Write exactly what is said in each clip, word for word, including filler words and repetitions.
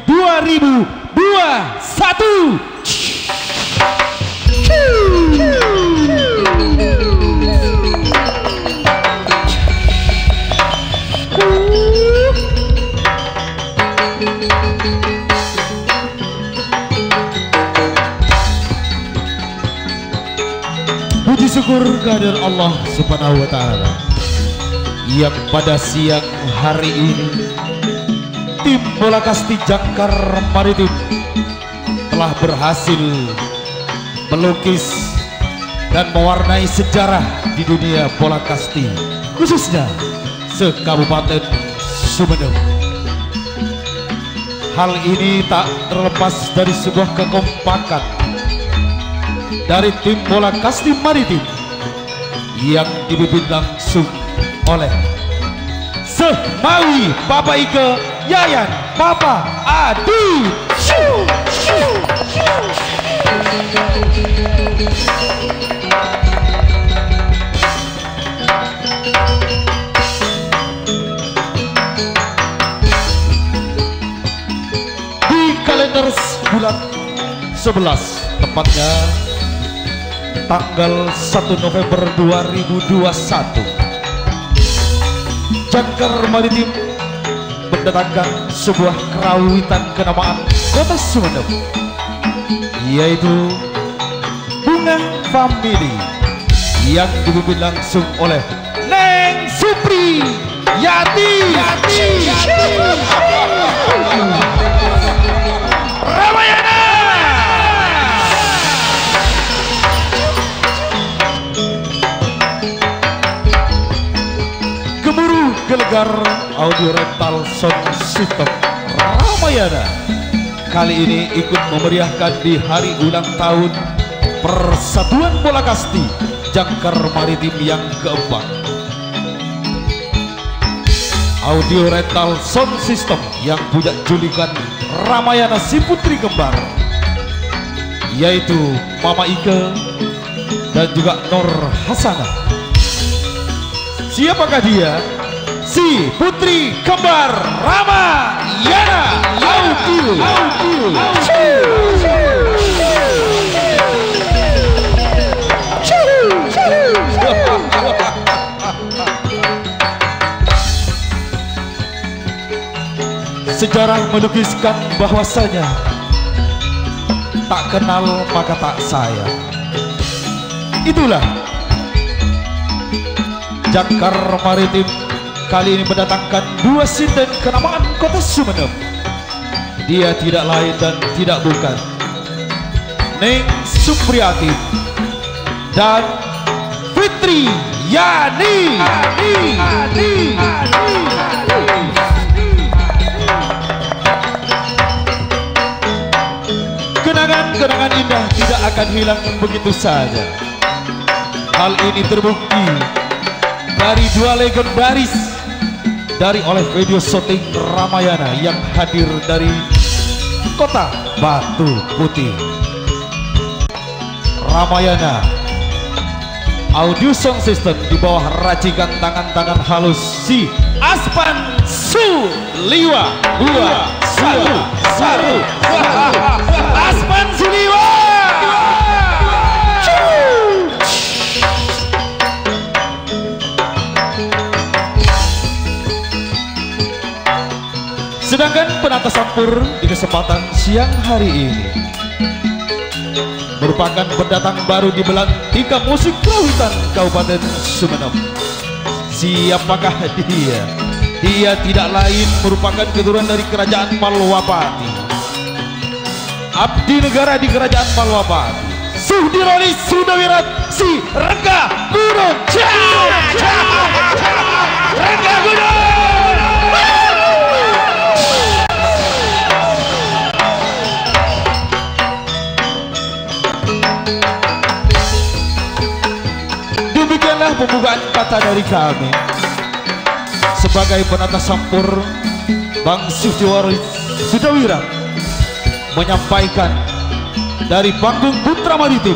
dua ribu dua satu. Puji syukur kehadirat Allah Subhanahu wa Ta'ala, yang pada siang hari ini, tim bola kasti Jangkar Maritim telah berhasil melukis dan mewarnai sejarah di dunia bola kasti, khususnya se-Kabupaten Sumenep. Hal ini tak terlepas dari sebuah kekompakan dari tim bola kasti Maritim yang dipimpin langsung oleh Semawi Papa Ike, Yayan Papa Adi. Di kalender bulan sebelas, tepatnya tanggal satu November dua ribu dua satu, Jangkar Maritim mendatangkan sebuah karawitan kenamaan Kota Sumenep, yaitu Bunga Family, yang dipimpin langsung oleh Neng Supriyati. Ramayana. Gemuruh gelegar audio rental sound system Ramayana kali ini ikut memeriahkan di hari ulang tahun Persatuan Bola Kasti Jangkar Maritim yang keempat. Audio rental sound system yang punya julukan Ramayana Si Putri Kembar, yaitu Mama Ike dan juga Nur Hasanah. Siapakah dia? Si Putri Kembar Ramayana Audio. Sejarah melukiskan bahwasanya tak kenal maka tak sayang. Itulah, Jangkar Maritim kali ini mendatangkan dua sinden kenamaan Kota Sumenep. Dia tidak lain dan tidak bukan Neng Supriyati dan Fitri Yani. Kenangan-kenangan indah tidak akan hilang begitu saja. Hal ini terbukti dari dua legendaris dari oleh video syuting Ramayana yang hadir dari kota Batu Putih. Ramayana Audio Sound System di bawah racikan tangan-tangan halus si Aspan Suliwa. Dua, satu, satu. Aspan Suliwa. Sedangkan penata sampur di kesempatan siang hari ini merupakan pendatang baru di belantika musik karawitan Kabupaten Sumenep. Siapakah dia? Dia tidak lain merupakan keturunan dari Kerajaan Palwapati. Abdi negara di Kerajaan Palwapati. Sudironi Sudawirat si Rengga Gunung. Rengga Gunung. Demikianlah pembukaan kata dari kami. Sebagai penata sampur, Bang Sudiwari Sudawira menyampaikan dari panggung Putra Maritim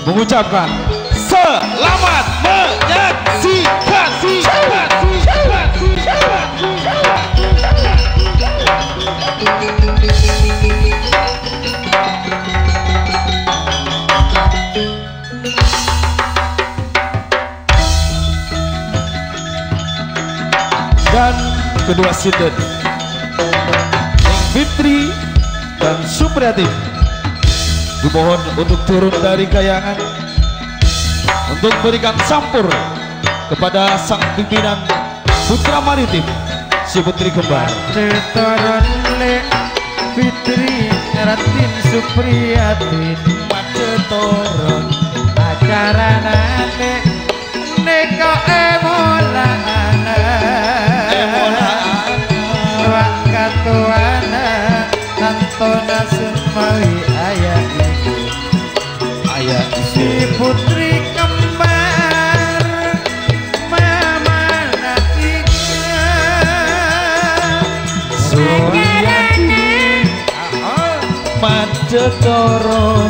mengucapkan selamat menyaksikan. Dan kedua sinten, Neng Fitri dan Supriyati, dimohon untuk turun dari kayangan untuk memberikan sampur kepada sang pimpinan Putra Maritim, si Putri Kembar. Madhetoron Lè' Fitri, Ratin Supriyati. Madhetoron. Acarana Lè' nèka è mola'ana. È mola'ana. Wa' katowana tantona sè mawi aya' iku. Aya' si Putri Kembar, mamana Ika. Soyana. Madhetoron,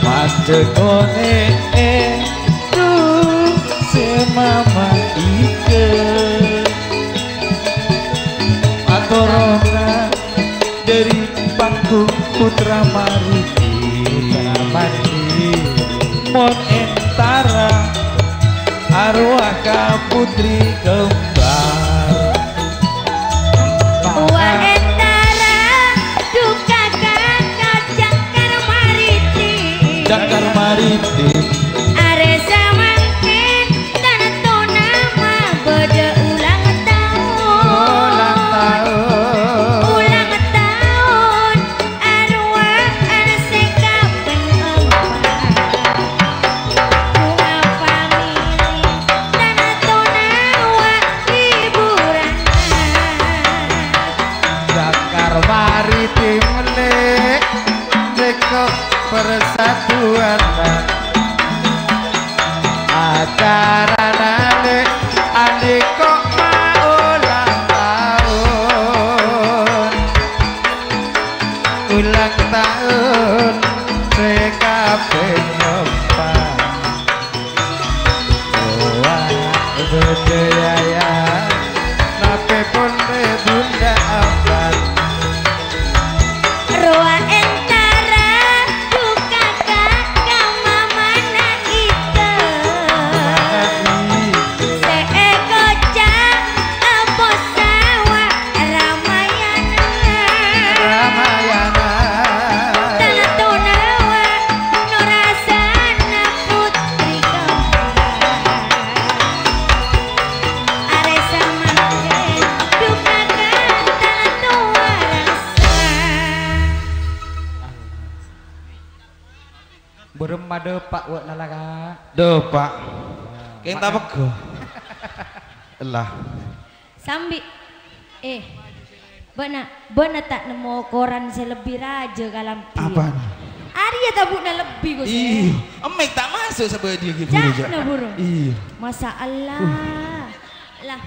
madhekonè, duh, sè mama Ika. Atorona dhâri panggung Putra Maritim. Putra Maritim. Mon entara arowa ka Putri Kembar. Wa' entara duka ka Cakar Maritim. Cakar Maritim. Arè samangkèn Tanto nama bâdâ ulang taon. Ulang taon. Ulang taon arowa sè kapèng empa'. Bunga famili, tanto nawa hiburan. Cakar Maritim Lè', tèko' persatuan. Acarana Lè' andhi' ko' ma' ulang taon. Ulang taon sè kapèng empa'. Wah, budaya. Napè pon rè bunda ampat. Rowa entara duka ka mamana Ika. Sè èkoca' apossa wa' Ramayana. Ramayana. Tanto nawa norasana Putri Kembar. Arè samangkèn duka ka tanto warasa. Bârâmma dâpa' wa' nala, Ka'? Dâpa'. Kèng ta' pegghâ. Ella. Sambi. Eh. Bâ'na, bâ'na ta' nemmo koran sè lebbi rajâ kalambhi. Apana? Arèya tabu'na lebbi, Gus, eh. Iyâ. Emmèk ta' maso' sabâdhiyâ ghi' buru, Ja'. Ca'na buru. Iyâ. Masya Allah. Uh. Lah.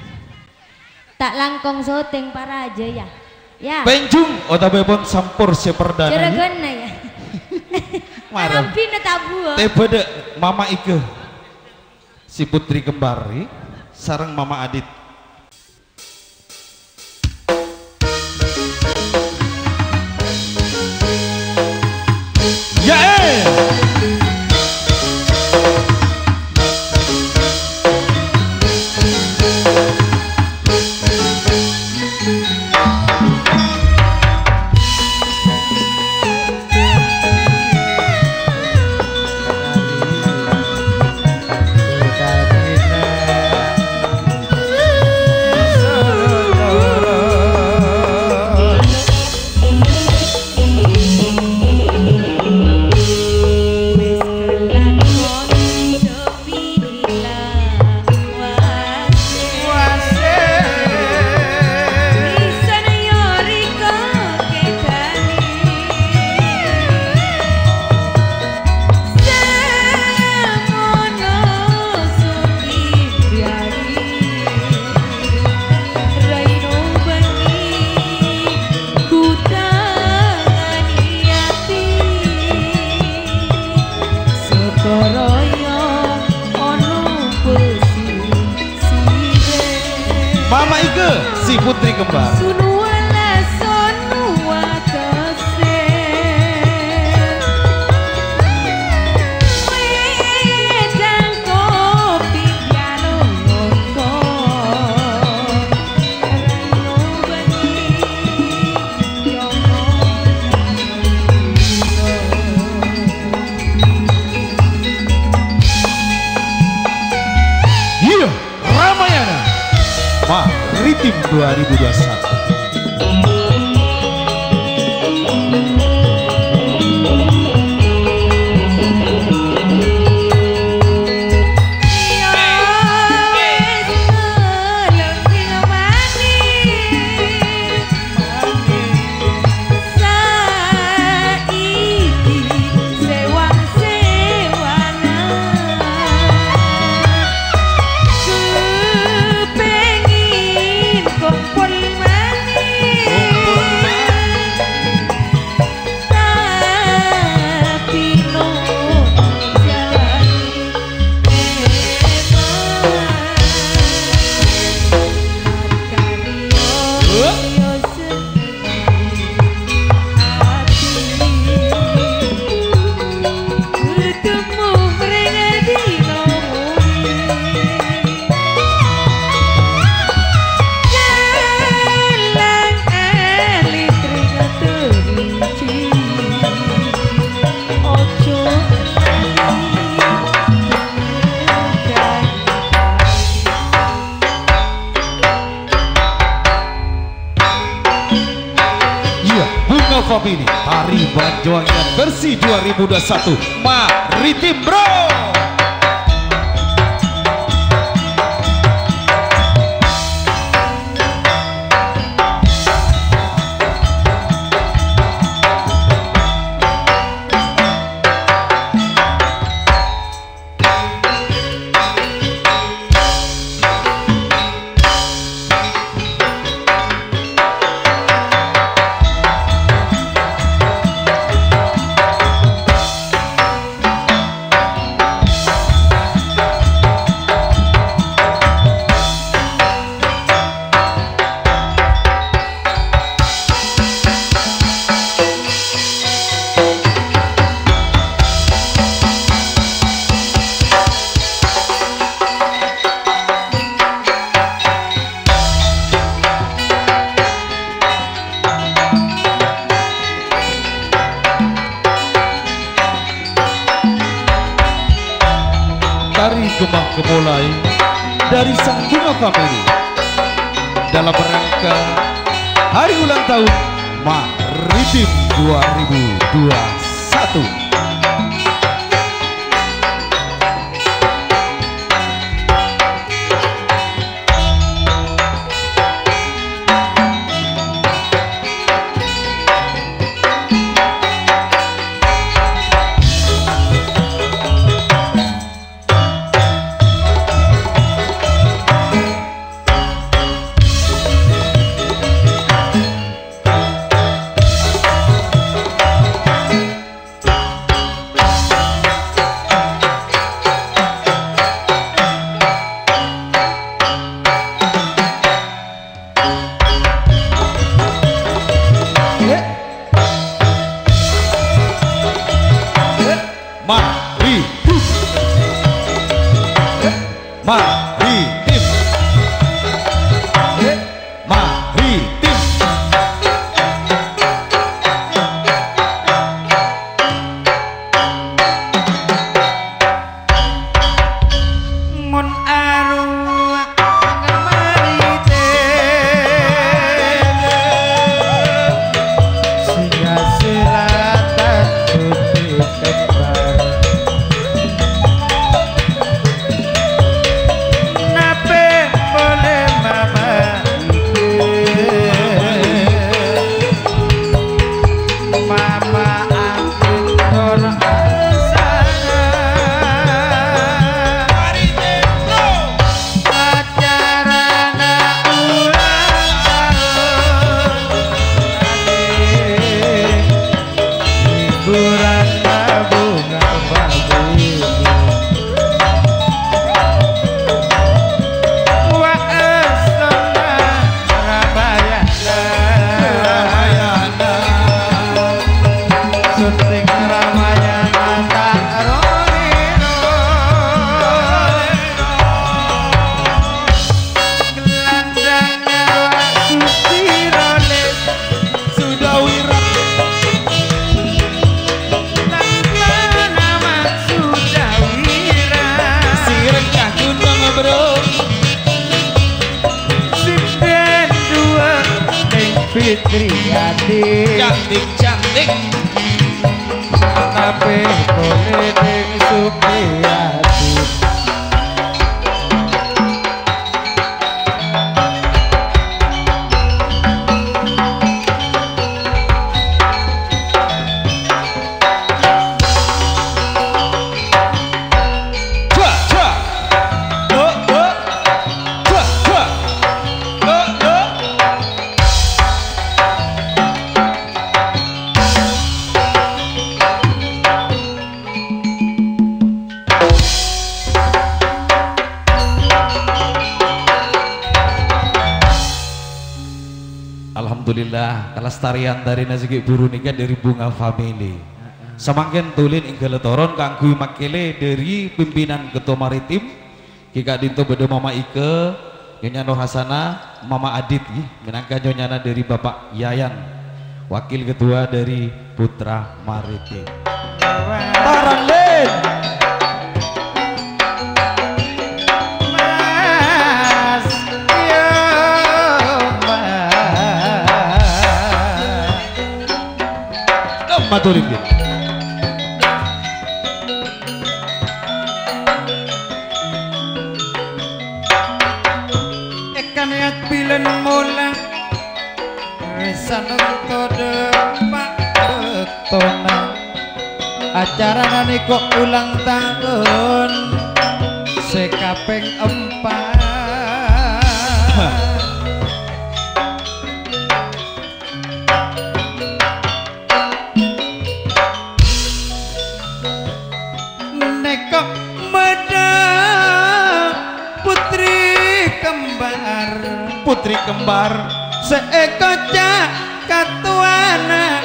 Ta' langkong sotèng parajâ, ya. Ya. Pènjung otabâèpon sampur sè perdana, ya. Juraganna, ya. Marem. Kalambhina tabuwâ. Tèbâ dâ' Mama Ika. Si Putri Kembar, sareng Mama Adit. Ya, eh. Mama Ika, si Putri Kembar. Maritim dua ribu dua puluh satu. Saiki sewang-sewangan, kepengin kompol manis. Tapi no jalan emang. Arkanio yo seni ati. Ketemu reng dino muli. Jalan elit ring teriji. Ojo lali. Iya, Bunga Family, tari Banjuangan versi dua ribu dua puluh satu, Maritim, Bro. Tari Gemah Gemulai dari Sang Bunga Family dalam rangka hari ulang tahun Maritim dua ribu dua puluh satu. Riyadi. Cantik, cantik. Tapi polè ning Supriyadi. Alhamdulillah, kelestarian tarina sè ghi' buru nèka dâri Bunga Family. Samangkèn tulin èngghâlâ toron kaangghuy makkèlè dâri pimpinan Ketua Maritim. Ghi' ka'dinto bâdâ Mama Ike, Nyonya Nur Hasanah, Mama Adit, ghi, mènangka nyonyana dâri Bapak Yayan, wakil ketua dâri Putra Maritim. Taralin. Mas, yo, Mas. Matur, ghi. Èkanèyat bilân mola, rèsan todhâ pa'bâktona. Acarana nèko ulang taon sè kapèng empat. Nèko bâdâ putri kembar. Putri kembar sè èkoca' katowana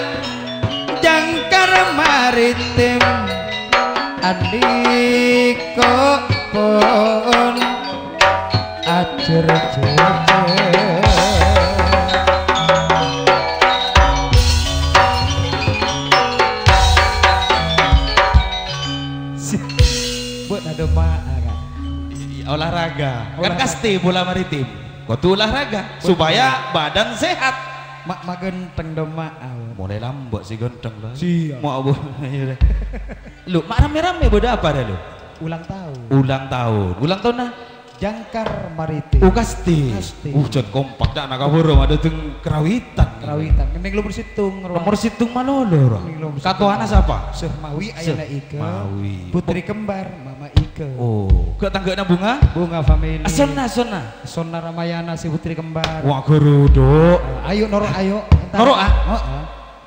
Jangkar Maritim. Andika pon ajer-jejer. Si-, bâdâ domma'a, Kak. Olahraga. Kan Olahraga. Kasti bola maritim. Kodhu olahraga supaya badan sehat. Ma', ma' ghântheng domma'a. Mulai lambâ' sè ghântheng, lho. Siap. Mau, Bu. Ayo deh. Lu, ma' rame-rame bâdâ apa dâ, lu? Ulang tahun. Ulang tahun. Ulang tahun, nah? Jangkar Maritim. Oh, kasti. Kasti. Uh, jhât kompak, ca'na kabhuru, adâ' deng karawitan. Karawitan. Neng nomor sèttong, Ro. Nomor sèttong malolo, Ro. Neng nomor sèttong. Katowana sapa? Seh Mawi, Seh Ayana Ika. Mawi. Putri kembar, Mama Ika. Oh, ghi' tangghâna Bunga? Bunga Family. Sonna, Sonna. Sonna Ramayana, si putri kembar. Wah, guru, Dok. Ah, ayo, noro', ayo. Entar. Noro', ah? Heeh.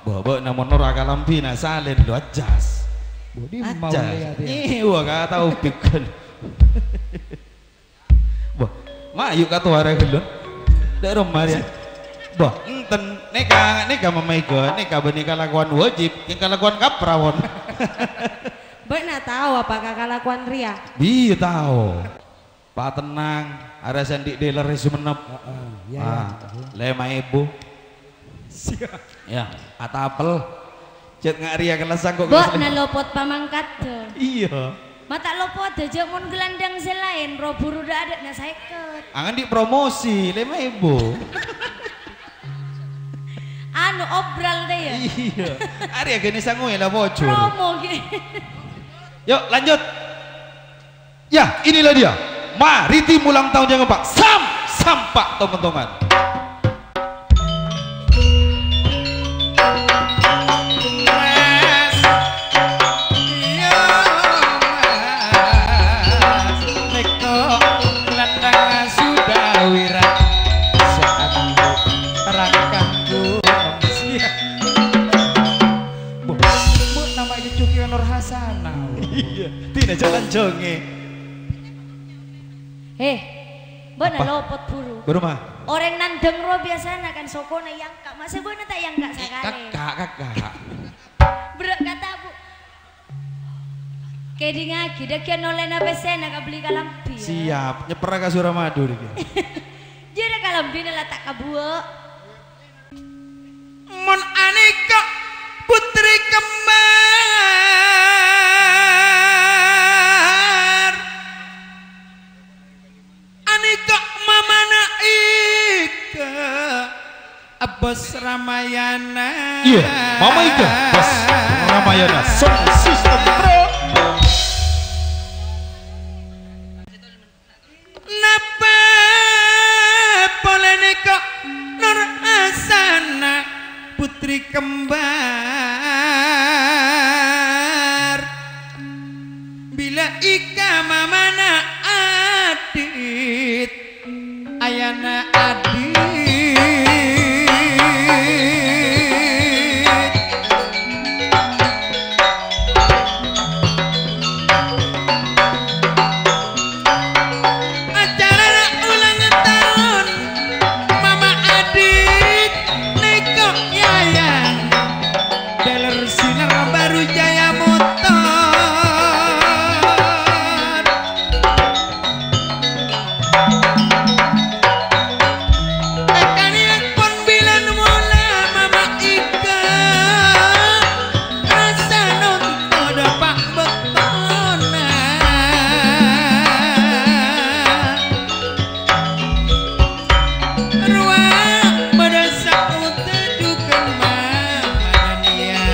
Bâ, bâ, namong noro' kalambhina, salèn, lo, ajas. Budi mau Ajas. Lihat, ya. Ih, wah, gak tahu, pikir. Bâ, mayu' ka towa rè ghellun. Dâ' roma rèya. Bâ, enten, nèka, nèka mamaèghâ, nèka bânnè kalakowan wajib, kèng kalakowan kaprawon. Bâ'na tao apa ka kalakowan rèya? Iyâ, tao. Patennang, arè sè andi' dealer è Sumenep. Heeh, iyâ, iyâ. Ah, lèma èbu. Siap. Ya, atapel. Cèt nga' rèya kellas sangko' Mbok kellas. Nalopot pamangkat, dâ. Iyâ. Ma' ta' lopot, dâ, jhâ' mon gelandang sè laèn, ro buru dâ' adâ'na sèket. Angan di' promosi, lèma èbu. Anu, obral, dâ, ya? Iyâ. Arèya ghenè sangoè la pojur. Promo, ghi. Yuk, lanjut. Ya, inilah dia. Maritim ulang tahun yang keempat. Sam, sampak tong-kentongan. Mas, iya, Mas. Nèko gelandang sudah wira. Seandainya terangkan gunung siang. Boh, mo nama itu Cuki Nur Hasanah. Iya, dina jalan jonge. Heh, mbok Apa? Nalopot buru. Buru, Ma. Orèng nandheng ro biasana kan sokona èangka'. Masa bâ'na ta' èangka' sakalè? Kakak, kakak. Berrâ' kata, Bu. Kèdingngaghi, dâggi'ân nolèna pèssèna kabellè kalambhi, ya. Siap, nyèpperra ka Suramadu nèka. Jârèya kalambhina la ta' kabuwâ'. Mon anèka putri kembar, anèka mamana Ika, Bos Ramayana. Iyâ, Mama Ika, Bos Ramayana. Sound system, bro. Napa polè nèko Nur Hasanah putri kembar? Bilâ Ika mamana Adit, ayana Adit. Acarana ulang taon Mama Adit, nèko Yayan, dealer Sinar Baru Jaya Motor. Tekanèpon bilân mola Mama Ika, rassa nontoda pa'-bâktona. Rowa bâdâ saodâ jhughân Mama Dania.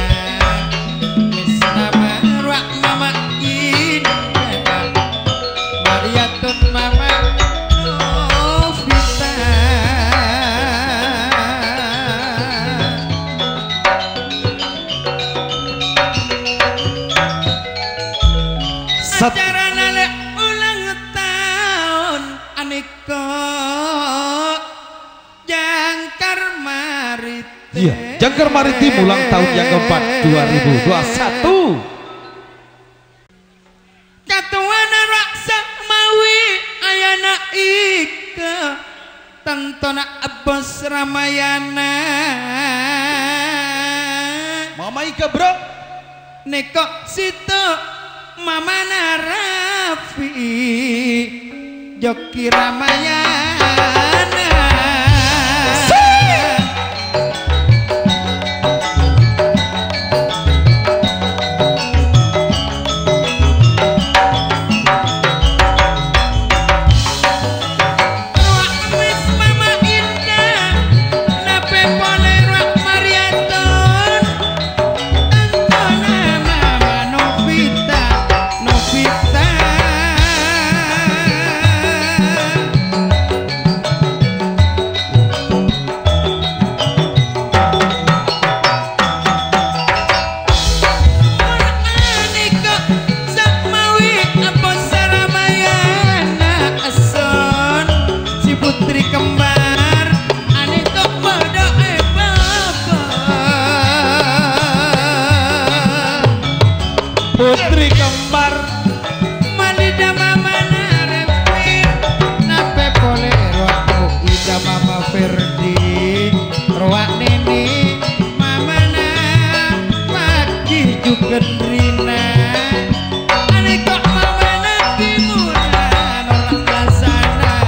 Wis nama rowa Mama Indah. Mariyatun Mama Novita. Sat- Acarana lè ulang taon anèko Jangkar Maritim. Iyâ, Jangkar Maritim ulang tahun yang keempat, dua ribu dua puluh satu. Katowana rowa Samawi ayana Ika, tantona Bos Ramayana. Mama Ika, bro. Nèko sèttong mamana Rafi, Joki Ramayana. Rowa wis Mama Indah, napè polè rowa mariyatun, tantona Mama Novita, Novita. Mon anèko Samawi Bos Ramayana, Esson si putri kembar, anèko padâ è bâbâ. Putri kembar. Malida mamana Rempir, napè polè rowa Ida Mama Ferdi, rowa nènè mamana Pagi jhughân Rina, anèko mamana Ki Muna Nur Hasanah.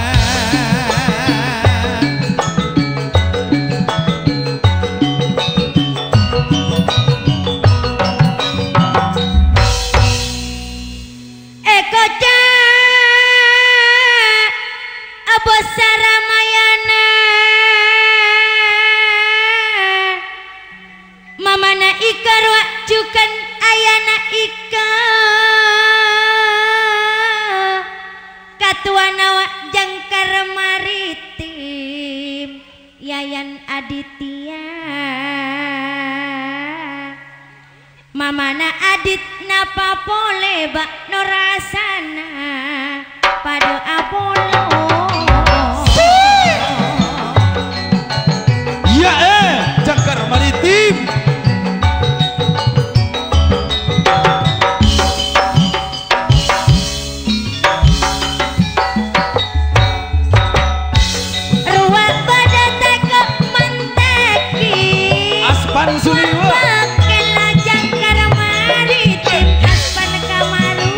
È koca' Bos Ramayana, mamana Ika rowa jhughân ayana Ika, katowana wa Jangkar Maritim, Yayan Aditya. Mamana Adit napa polè bâ' Nur Hasanah padâ apolong. Iyâ, eh, Jangkar Maritim. Rowa padâ tako' mantèkè. Aspan Suliwa. Pakè lajang karamari, cèn aspan kamaru.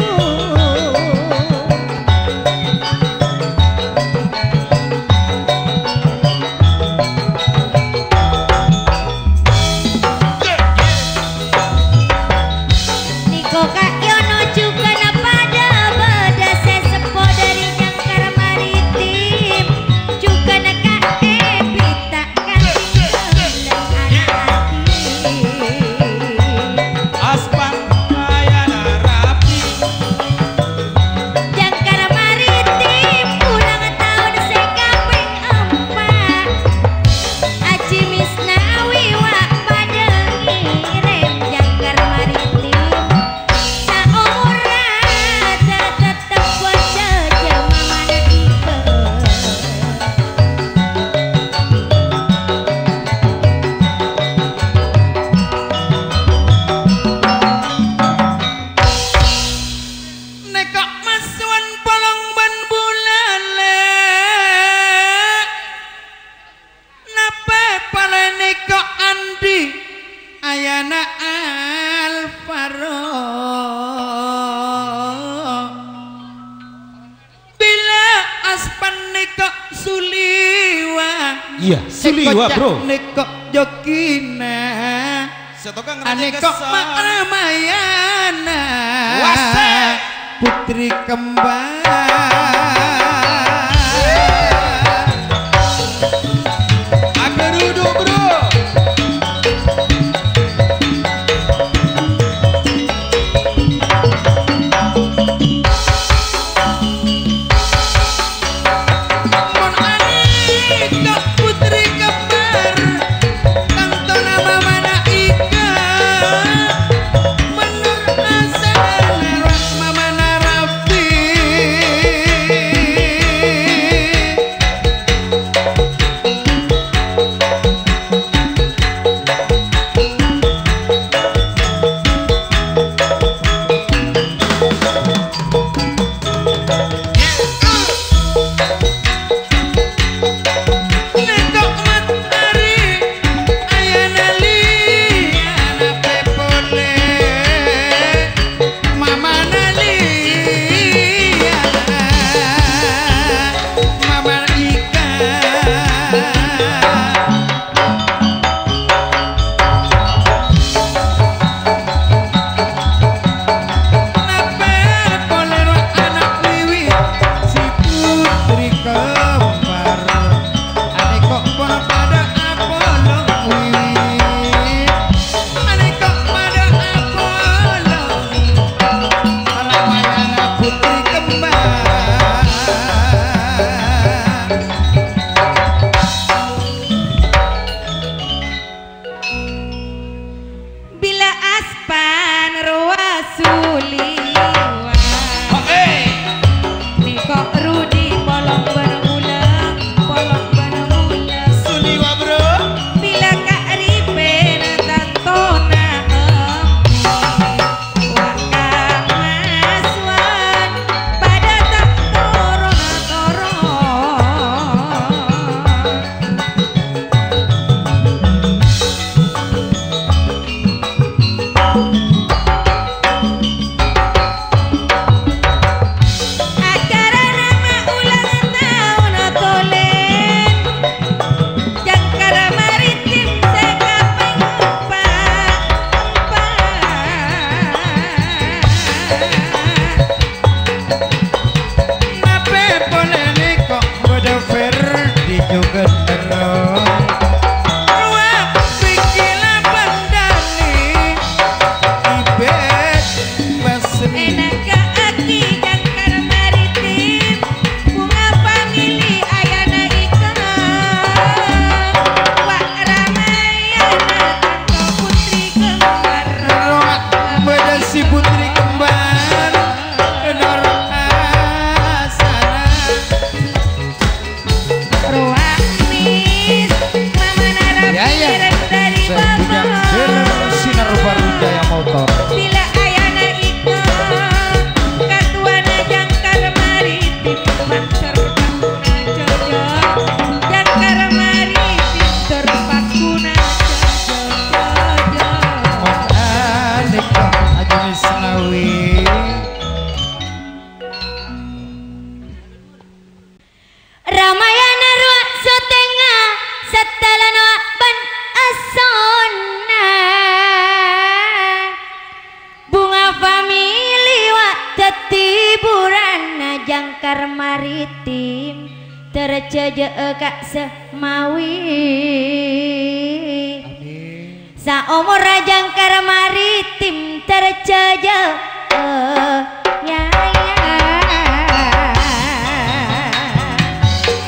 Iyâ, Suliwa, Bro. Nèko jokina. Sè tokang Raja Anèko Gessa. Mak Ramayana. Wasè. Putri kembar. Ageruduk, Bro. Mon anèko putri kembar, tantona mamana Ika, menur asal mamana Rafi. Napè polè rowa ana' wiwit si putri kembar. Anèko pon padâ apolong wiwit. Anèko padâ apolong. Ramayana putri kembar. Bilâ aspan rowa Suliwa. Nèko rudi polong bân bulâ, polong bân bulâ. Suliwa, Bro. Bilâ ka'ripèna tantona embi. Wa' kamasuan padâ ta' toron-toron. Acarana ma' ulang taon tolèn, Jangkar Maritim sè kapèng empa', empa'. Napè polè nèko bâdâ Ferdi jhughân terro. Rowa Vicky Lapandani, Ibet Basri. Ènaka'aghi Jangkar Maritim, Bunga Family ayana Ika. Wa' Ramayana tanto putri kembar. Rowa bâdâ si putri kembar. Nor asana. Rowa mis, mamana Rafi. Ya, ya. Rèng dâri Saya punya bapa. Film Sinar Baru Jaya Motor. Bilâ ayana Ika, katuwana Jangkar Maritim, Mansur Pakuna Jojo. Jangkar Maritim, Mansur Pakuna Jojo, Jojo. Mon anèka Haji Misnawi. Ramayana rowa sotengnga, sattalana rowa bân essona. Bunga Family wa' dhâddhi hiburanna Jangkar Maritim, terjajâ'â ka' semawi. Amin. Saomorra Jangkar Maritim terjajâ'â, ya, ya.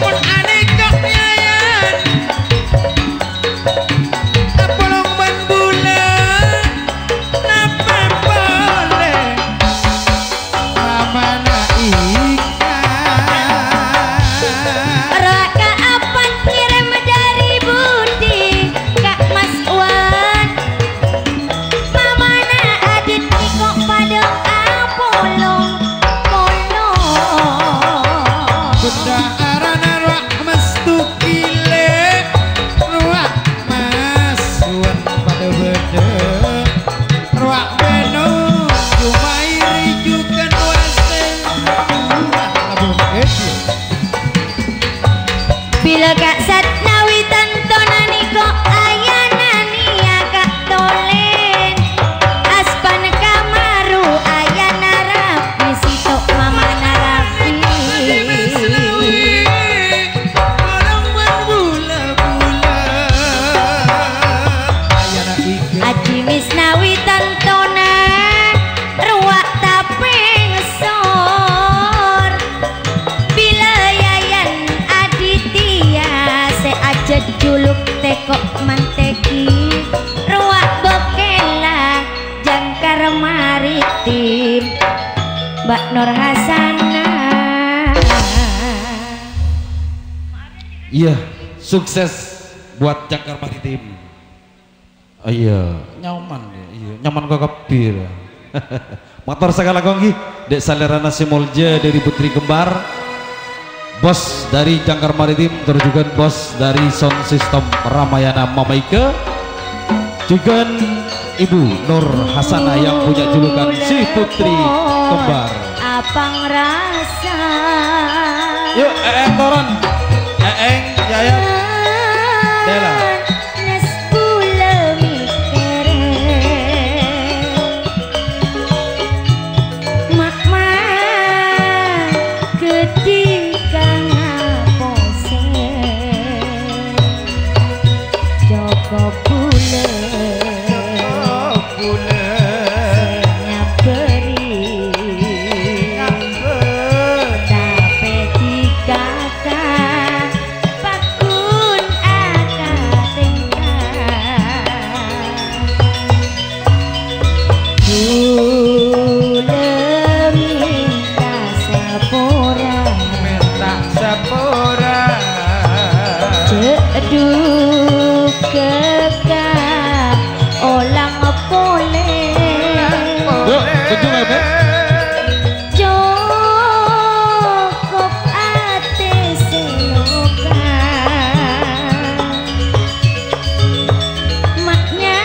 Pon anèka, ya, ya. Apolong bân bulâ, napè polè. Mamana Ika. Raka apan ngèrèm dâri budi ka' Mas Wan. Mamana Adit nèko padâ apolong-polong. Bendhârâna rowa Mas Tukile, rowa Mas Wan padâ bâdâ. Rowa Beno, Jumairi jhughân Wasen. Abu Edi. Bilâ ka' satnawi Iya, sukses buat Jangkar Maritim. Iya, nyaman ya, iya, nyaman kok kabbhi. Mator sakalangkong ghi, dek salerana sè molja dari Putri Kembar, bos dari Jangkar Maritim, terus juga bos dari sound system Ramayana Mamaika, juga Ibu Nur Hasanah yang punya julukan si Putri Kembar. Apang rasa. Yuk, Eeng turun. Eeng, Yayat, Dela. Nes kula mikir. Mak-mak gedhi kang ngapose. Cokop bulâ. Cokop bulâ. Sè nyabâri. Nyabâri. Tapè dikaka paggun akatengka. Bulâ mènta sapora. Mènta sapora. Jhâ' dukaka olang polè. Yuk, kenceng, Ebe. Cokop atè sè loka. Maknya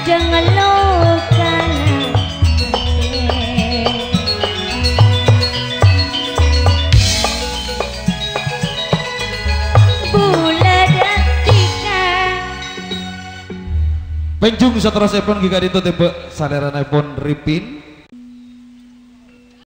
dengan lokana atè. Bulâ dâddhi ka. Penjung saterrossèpon ghi' ka'dinto tèmbhâ' salèranèpon Ripin.